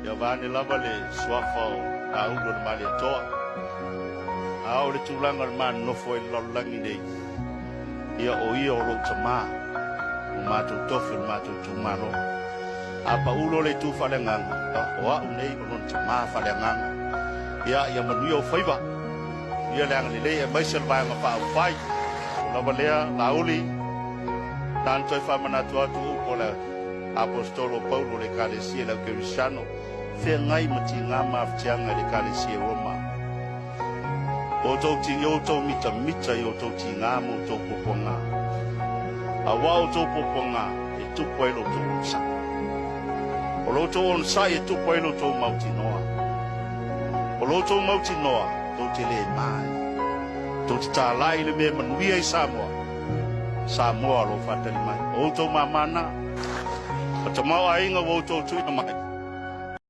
Ia vaeane lava le suafa o Aulu o le Malietoa. A o le tulaga o le ma nonofo ai i le lalolagi nei, ia o ia o lou tamā, o matou tofi o le matou itumalo. A pau loa le itu faaleagaga, o au nei o lona tamā faaleagaga. Ia, ia manuia ou faiva, manuia le agalelei aemaise o le Vaega Faaupufai. Ua lava lea, Laauli, na ona toe faamanatu atu upu o le Aposetolo o Paulo i le Ekalesia i le Aukerisiano, feagai ma tiga ma mafatiaga i le Ekalesia i Roma. O outou mitamita i outou tiga ma outou puapuaga, aua o outou puapuaga e tupu ai lo outou onosai. O lo outou onosai e tupu ai lo outou mautinoa. O lo outou mautinoa, tou te le ma ai. Tou te talai i le mea e manuia i Samoa, Samoa o lo o faatali mai. O outou mamā na. O tamaoaiga ua outou tuuina mai.